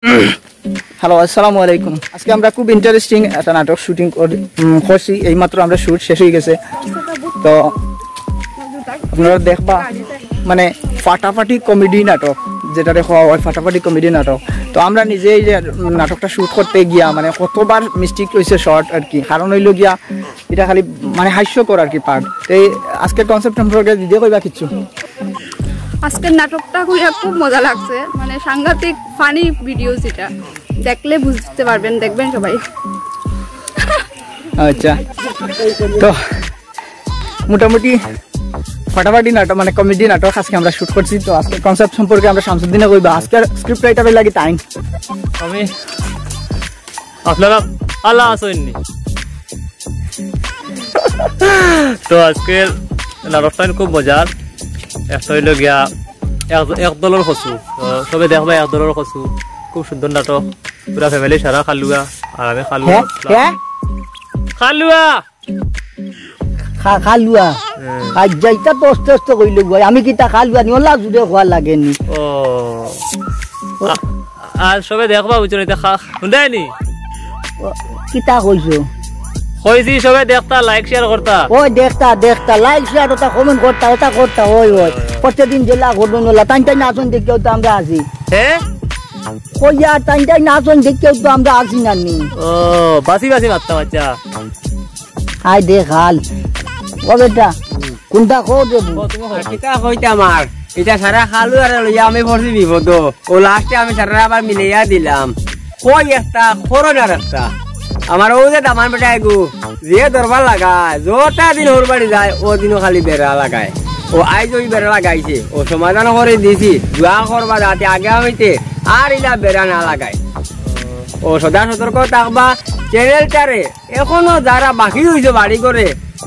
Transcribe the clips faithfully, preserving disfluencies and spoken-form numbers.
হ্যালো, আসসালামু আলাইকুম। আজকে আমরা খুব ইন্টারেস্টিং একটা নাটক শুটিং করছি। এইমাত্র আমরা শুট শেষ হয়ে গেছে। তো আপনারা দেখবা, মানে, ফাটাফাটি কমেডি নাটক, যেটারে কওয়া হয় ফাটাফাটি কমেডি নাটক। তো আমরা নিজে এই যে নাটকটা শুট করতে গিয়া, মানে, কতবার মিস্টেক হয়েছে শর্ট আর কি, কারণ হইলো গিয়া এটা খালি, মানে, হাস্যকর আর কি পার্ট। এই আজকের কনসেপ্ট সম্পর্কে দিদি কইবা কিছু? আজকের নাটকটা করিয়া খুব মজা লাগছে, মানে, সাংঘাতিক ফানি ভিডিও, যেটা দেখলে বুঝতে পারবেন, দেখবেন সবাই। আচ্ছা, তো মোটামুটি ফাটাফাটি নাটক, মানে, কমেডি নাটক আজকে আমরা শুট করছি। তো আজকে কনসেপ্ট সম্পর্কে আমরা শামসুদ্দিনে কইবা, আজকে স্ক্রিপ্ট রাইটার লাগি তাইন। আমি আপনারা আল্লাহ আসইননি। তো আজকের নাটকটা খুব মজার। একটা হইলো গিয়া এক, এক দলর কচু। তো সবে দেখবা এক দলর কচু, খুব সুন্দর নাটক। পুরা ফ্যামিলি সারা খালুয়া, আর আমি খালুয়া। হ্যাঁ? হ্যাঁ? খালুয়া। খা-, খালুয়া। হ্যাঁ। আজ যাইতা তো আস্তে আস্তে কইলে গো, আমি কিতা খালুয়া নি, ওলা জুড়ে খোয়া লাগেনি। ও। আ-, আর সবে দেখবা বুঝছো নি, তা খা-, হুনদায়নি? ও, কিতা কইছো? কইছি সবে দেখতা, লাইক শেয়ার করতা। ও দেখতা, দেখতা, লাইক শেয়ার ওটা কমেন্ট করতা, এটা করতা, ওই, ওই। প্রত্যেকদিন জেলা করবেন ওলা, তাই তাই নাচন দেখিও তো আমরা আছি। হ্যাঁ? কইয়া তাই তাই নাচন দেখিও তো আমরা আছি না নি। ও, বাসি বাসি মারতাম, আচ্ছা। আয় দে খাল। ও বেটা, কোনটা কও রে? ও, তুমি কও। আর কিতা কইতাম আর? এটা সারা খালু আর লইয়া আমি পড়ছি বিপদ। ও লাস্টে আমি সারা আবার মিলাইয়া দিলাম। কই একটা, করোনার একটা। আমার ও যে দামান বেটা এগু, যে দরবার লাগায়, যটা দিন ওর বাড়ি যায়, ও দিনও খালি বেড়া লাগায়। ও আইজ ওই বেড়া লাগাইছে, ও সমাধান করে দিছি, দোয়া করবা যাতে আগে হইতে আর ইলা বেড়া না লাগায়। ও সদা সতর্ক থাকবা, চ্যানেলটারে এখনো যারা বাকি রইছো বাড়ি করে,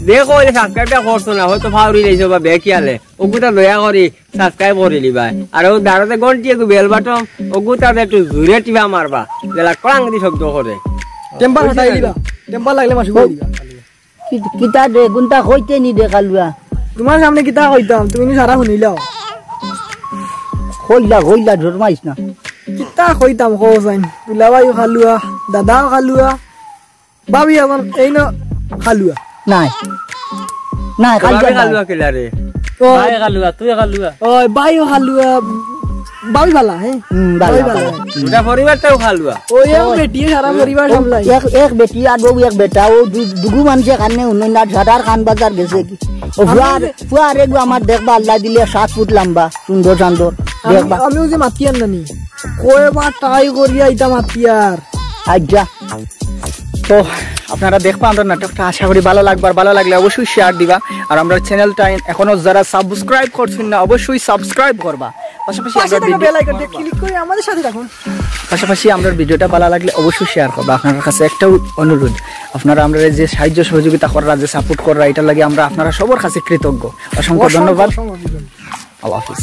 দেখো ওই সাবস্ক্রাইবটা করছো না, হয়তো ফাউরি রইছো বা বেখিয়ালে, ওগুতা দয়া করি সাবস্ক্রাইব করে লিবা। আর ও দাঁড়াতে ঘন্টি একটু বেল বাটন, ওগুতাতে একটু জোরে টিপা মারবা, যেলা কড়াং দি শব্দ করে। টেম্পার হটাই দিবা, টেম্পার লাগলে মাসু করে দিবা। কি-, কিতা দে, কোনটা কইতে নি দে খালুয়া? তোমার সামনে কিতা কইতাম, তুমি নি সারা শুনিলাও। কইলা, কইলা, জোর মারিস না। কিতা কইতাম, কও চাইন। দুলাভাইও খালুয়া, দাদাও খালুয়া, ভাবি এখন এই ন খালুয়া। নাই। নাই, খালুয়া ভাবি নাই। খালুয়া কিলা রে? ও, ভাই খালুয়া, তুই খালুয়া। ও, ভাইও খালুয়া, ভাবি ভালা, হ্যাঁ? হুম, ভালা, ভাবি ভালা। ভালা। ওটা পরিবারটাও খালুয়া। ও, এক ও, বেটি, সারা পরিবার ও, সামলাই। এক, এক বেটি আর বউ, এক বেটা, ও দু-, দুগু মানুষে কানে উন্নয়ন আর ঝাড়ার কান বাজার গেছে কি? ও, আমি ফুয়ার, যে ফুয়ার এগু আমার দেখবা, আল্লাহ দিলে সাত ফুট লম্বা, সুন্দর সান্দর, আমি, দেখবা। আমিও যে মাতিয়ার নানি, কয়বার ট্রাই করিয়া ইতা মাতিয়ার। আচ্ছা। তো আপনারা দেখবা আমরা নাটকটা, আশা করি ভালা লাগবার, ভালা লাগলে অবশ্যই শেয়ার দিবা। আর আমরা চ্যানেলটা এখনো যারা সাবস্ক্রাইব করছেন না, অবশ্যই সাবস্ক্রাইব করবা। পাশাপাশি পাশে আমরা থাকা ভিডিও বেল আইকনটা ক্লিক করে আমাদের সাথে থাকুন। পাশাপাশি আমরা ভিডিওটা ভালা লাগলে অবশ্যই শেয়ার করবা। আপনার কাছে একটাও অনুরোধ, আপনারা আমরা যে সাহায্য সহযোগিতা কররা, যে সাপোর্ট কররা, এটা লাগে আমরা আপনারা সবার কাছে কৃতজ্ঞ। অসংখ্য অসংখ্য, ধন্যবাদ। অসংখ্য কৃতজ্ঞ। আল্লাহ হাফিজ।